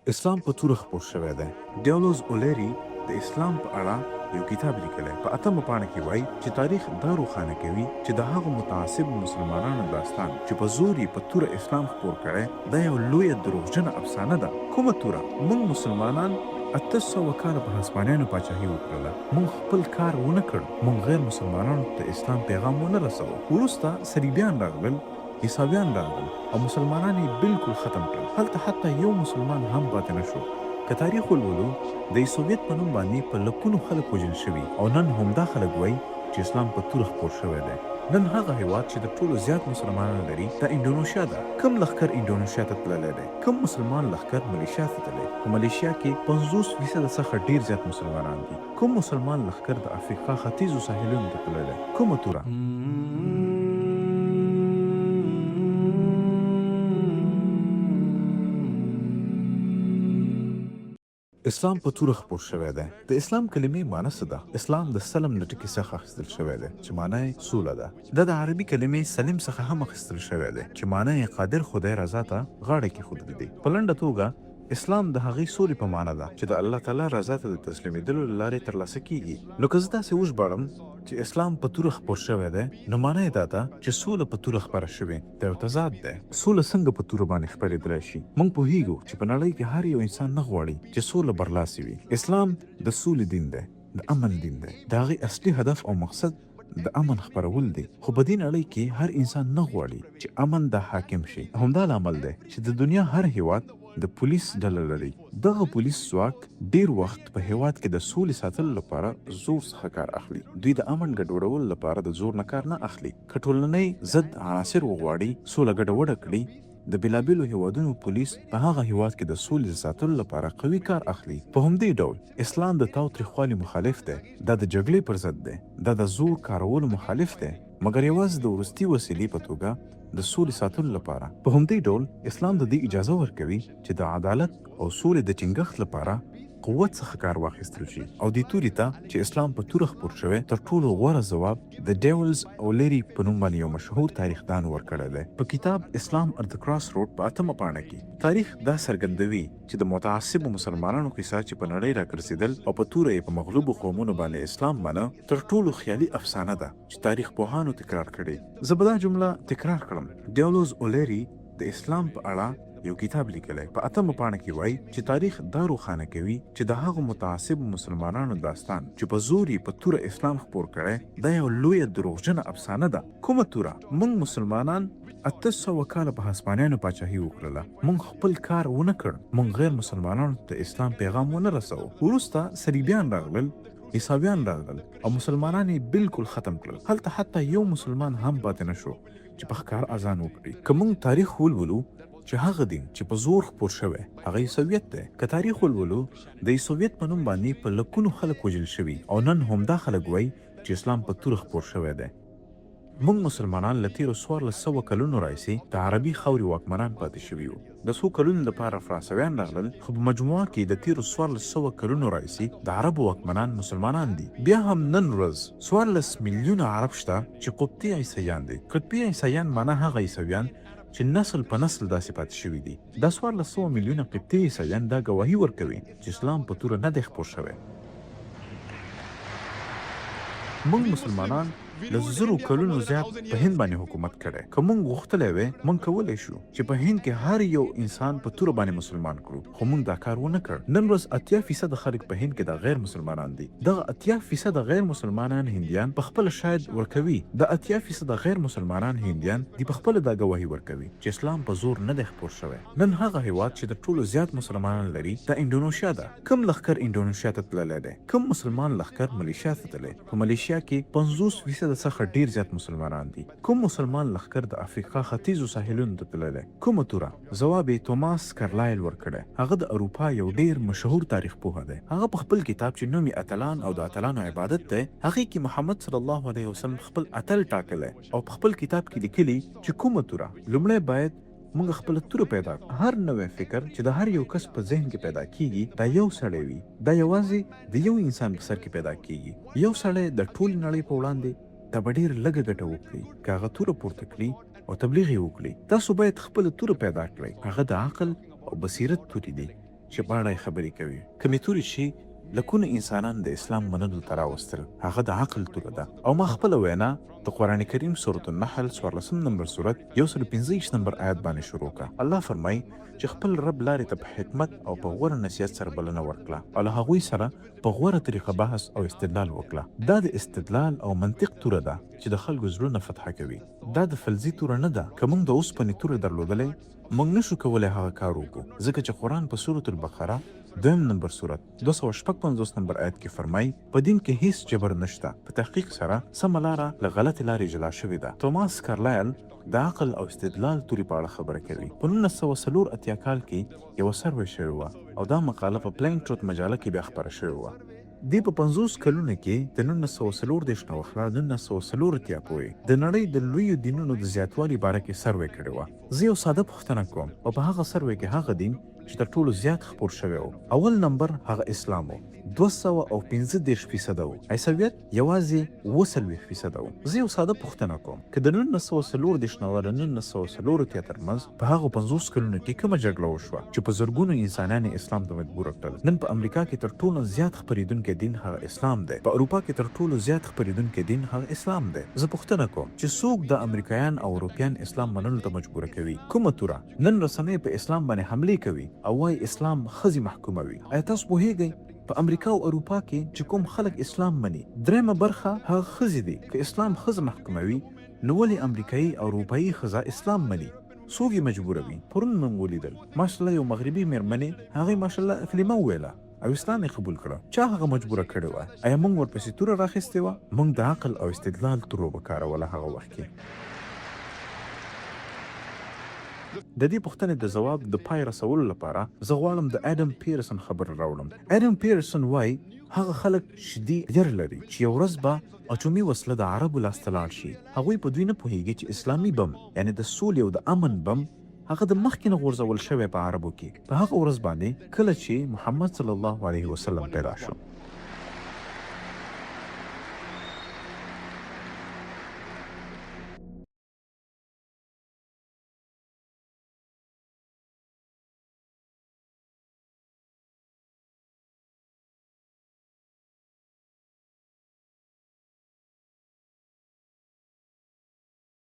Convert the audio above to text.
اسلام په توره خپور شوی دی. ډیولوز اولیري د اسلام په اړه یو کتاب لیکلی، په اتمه پاڼه کې وایي چې تاریخ دا روښانه کوي چې د هغو متعصبو مسلمانانو داستان چې په زور یې په توره اسلام خپور کړی، دا یو لویه دروغجنه افسانه ده. کومه توره؟ موږ مسلمانان 800 کاله په هسپانیانو پاچاهي وکړله، موږ خپل کار ونه کړ، موږ غیر مسلمانانو ته د اسلام پیغام ونه رسوه. وروسته صلیبیان راغلل، عیسویان راغلل او مسلمانان یې بلکل ختم کړل، هلته حتی یو مسلمان هم پاتې نه شو. که تاریخ ولولو د عیسویت په نوم باندې په لکونو خلک وژل شوي او نن همدا خلک وایي چې اسلام په توره خپور شوی دی. نن هغه هیواد چې تر ټولو زیات مسلمانان لري دا انډونوشیا ده. کوم لښکر انډونوشیا ته تللی دی؟ کوم مسلمان لښکر ملیشیا ته تللی؟ په ملیشیا کې 50 فیصده څخه ډیر زیات مسلمانان دي. کوم مسلمان لښکر د افریقا ختیځو ساحلونو ته تللی؟ کومه توره؟ اسلام په توره خپور شوی دی. د اسلام کلمې معنی څه ده؟ اسلام د سلم له ټکي څخه اخیستل شوی دی چې معنی یې سوله ده. دا د عربي کلمې سلم څخه هم اخیستل شوی دی چې معنی یې قادر خدای رضا ته غاړه کیښودل دي. په لنډه توګه اسلام د هغې سولې په معنی ده چې د الله تعالی رضا ته د تسلیمېدلو له لارې ترلاسه کېږي. نو که زه داسې وژباړم چې اسلام په توره خپور شوی دی، نو معنی یې دا ده چې سوله په توره خپره شوې، دا یو تضاد دی. سوله څنګه په توره باندې خپرېدلای شي؟ موږ پوهېږو چې په نړۍ کې هر یو انسان نه غواړي چې سوله برلاسې وي. اسلام د سولې دین دی، د امن دین دی. د هغې اصلي هدف او مقصد د امن خپرول دي، خو په دې نړۍ کې هر انسان نه غواړي چې امن دا حاکم شي. همدا لامل دی چې د دنیا هر هېواد د پولیس ډله لري. دغه پولیس ځواک ډېر وخت په هېواد کې د سولې ساتلو لپاره زور څخه کار اخلي. دوی د امن ګډوډولو لپاره د زور نه کار نه اخلي. که ټولنۍ ضد عناصر وغواړي سوله ګډه وډه کړي، د بېلابېلو هېوادونو پولیس په هغه هېواد کې د سولې د ساتلو لپاره قوي کار اخلي. په همدې ډول اسلام د تاوتریخوالي مخالف دی، دا د جګړې پر ضد دی، دا د زور کارولو مخالف دی، مګر یوازې د وروستي وسیلې په توګه د سولې ساتلو لپاره. په همدې ډول اسلام د دې اجازه ورکوي چې د عدالت او سولې د ټینګښت لپاره قوت څخه کار واخیستل شي او دې توري ته چې اسلام په توره خپور شوی تر ټولو غوره ځواب د ډیولز اولیري په نوم باندې یو مشهور تاریخ دان ورکړی دی. په کتاب اسلام ات د کراس روډ په اتمه پاڼه کې تاریخ دا څرګندوي چې د متعصبو مسلمانانو کیسه چې په نړۍ راګرځیدل او په توره یې په مغلوبو قومونو باندې اسلام منه تر ټولو خیالي افسانه ده چې تاریخ پوهانو تکرار کړې. زه به دا جمله تکرار کړم، ډیولوز اولیري د اسلام په اړه یو کتاب لیکلی، په اتمه پاڼه کې وایي چې تاریخ دا روښانه کوي چې د هغو متعصبو مسلمانانو داستان چې په زور یې په توره اسلام خپور کړی، دا یو لویه دروغجنه افسانه ده. کومه توره؟ موږ مسلمانان 800 کاله په هسپانیانو پاچاهي وکړله، موږ خپل کار ونه کړ، موږ غیر مسلمانانو ته د اسلام پیغام ونه رسوه. وروسته صلیبیان راغلل، عیسویان راغلل او مسلمانان یې بلکل ختم کړل، هلته حتی یو مسلمان هم پاتې نه شو چې په ښکاره اذان وکړي. که موږ تاریخ ولولو چې هغه دین چې په زور خپور شوی هغه عیسویت دی. که تاریخ ولولو د عیسویت په نوم باندې په لکونو خلک وژل شوي او نن همدا خلک وایي چې اسلام په توره خپور شوی دی. موږ مسلمانان له تېرو 1400 کلونو راهیسې د عربي خاورې واکمنان پاتې شوي یو. د څو کلونو لپاره فرانسویان راغلل، خو په مجموعه کې د تېرو 1400 کلونو راهیسې د عربو واکمنان مسلمانان دي. بیا هم نن ورځ 14 میلیونه عرب شته چې قبطي عیسویان دي. قطبي عیسویان معنی هغه عیسویان چې نسل په نسل داسې پاتې شوي دي. دا 1400 میلیونه قبطي عیسویان دا ګواهي ورکوي چې اسلام په توره نه دی خپور شوی. موږ مسلمانان له زرو کلونو زیات په هند باندې حکومت کړی. که موږ غوښتلی وی، موږ کولی شو چې په هند کې هر یو انسان په توره باندې مسلمان کړو، خو موږ دا کار ونه کړ. نن ورځ 80 فیصده خلک په هند کې دا غیر مسلمانان دي. دغه 80 فیصده غیر مسلمانان هندیان په خپله شاید ورکوي. دا 80 فیصده غیر مسلمانان هندیان دي په خپله دا ګواهي ورکوي چې اسلام په زور نه دی خپور شوی. نن هغه هیواد چې تر ټولو زیات مسلمانان لري دا انډونوشیا ده. کوم لښکر انډونوشیا ته تللی دی؟ کوم مسلمان لښکر ملیشیا ته تللی؟ په ملیشیا کې 50 فیصده څخه ډیر زیات مسلمانان دي. کوم مسلمان لښکر د افریقا ختیځو ساحلونو ته تللی؟ کومه توره؟ ځواب یې توماس کرلایل ورکړی. هغه د اروپا یو ډیر مشهور تاریخ پوه دی. هغه په خپل کتاب چې نوم یې اتلان او د اتلانو عبادت دی، هغې کې محمد صلی الله علیه وسلم خپل اتل ټاکلی او په خپل کتاب کې لیکلي چې کومه توره؟ لومړی باید موږ خپله توره پیدا کړو. هر نوی فکر چې د هر یو کس په ذهن کې پیدا کیږي، دا یو سړی وي. دا یوازې د یو انسان په سر کې پیدا کیږي. یو سړی د ټولې نړۍ په وړاندې دا به ډېره لږه ګټه وکړي که هغه توره پورته کړي او تبلیغ یې وکړي. تاسو باید خپله توره پیدا کړئ. هغه د عقل او بصیرت تورې دي. چې په اړه یې خبرې کوي. کومې تورې چې لکونه انسانان د اسلام منلو ته راوستل، هغه د عقل توره ده. او ما خپله وینا د قرآن کریم سورة النحل څوارلسم نمبر سورت 125 نمبر آیت باندې شروع کړه. الله فرمایي چې خپل رب لارې ته په حکمت او په غوره نصیحت سره بلنه ورکړه او له هغوی سره په غوره طریقه بحث او استدلال وکړه. دا د استدلال او منطق توره ده چې د خلکو زړونه فتح کوي. دا د فلزي توره نه ده. که موږ د اوسپنې توره درلودلی، موږ نه شو کولی هغه کار وکړو، ځکه چې قرآن په سورة البقره دویم نمبر سورت 256 نمبر آیت کې فرمایي، په دین کې هیڅ جبر نشته، په تحقیق سره سمه لاره له غلطې لارې جلا شوې ده. توماس کارلایل د عقل او استدلال توري په اړه خبره کوي. په 1984 کال کې یوه سروې شوې وه او دا مقاله په پلین ټروت مجله کې بیا خپره شوې وه. دې په 50 کلونو کې د 1934 نه واخله 1984 پورې د نړۍ د لویو دینونو د زیاتوالي باره کې سروې کړې وه. زه یو ساده پوښتنه کوم او په هغه سروې کې هغه دین چې تر ټولو زیات خپور شوی و، اول نمبر هغه اسلام و، 235 فیصده و، عیسویت یوازې 47 فیصده و. زه یو ساده پوښتنه کوم، که د 1934 نه د 1984 ترمنځ په هغو 50 کلونو کې کومه جګړه وشوه چې په زرګونو انسانان یې اسلام ته مجبور کړل؟ نن په امریکا کې تر ټولو زیات خپرېدونکی دین هغه اسلام دی، په اروپا کې تر ټولو زیات خپرېدونکی دین هغه اسلام دی. زه پوښتنه کوم چې څوک دا امریکایان او اروپیان اسلام منلو ته مجبوره کوي؟ کومه توره؟ نن رسنۍ په اسلام باندې حملې کوي او وايي اسلام ښځې محکوموي. ایا تاسو پوهېږئ په امریکا او اروپا کې چې کوم خلک اسلام مني، درېیمه برخه هغه ښځې دي. که اسلام ښځه محکوموي نو ولې امریکايي او اروپايي ښځه اسلام مني؟ څوک یې مجبوروي؟ پرون موږ ولیدل ماشاءالله یو مغربي میرمنې هغې ماشاءالله کلمه وویله او اسلام یې قبول کړه. چا هغه مجبوره کړې وه؟ ایا موږ ورپسې توره راخیستې وه؟ موږ د عقل او استدلال توره وکاروله هغه وخت کې. د دې پوښتنې د ځواب د پای رسولو لپاره زه غواړم د اډم پیرسن خبره راوړم. اډم پیرسن وايي هغه خلک چې دي ویره لري چې یو ورځ به اټومي وسله د عربو لاس ته لاړ شي، هغوی په دوی نه پوهیږي چې اسلامي بم یعنې د سولې او د امن بم هغه د مخکې نه غورځول شوی په عربو کې په هغه ورځ باندې کله چې محمد صلی الله علیه وسلم پیدا شو.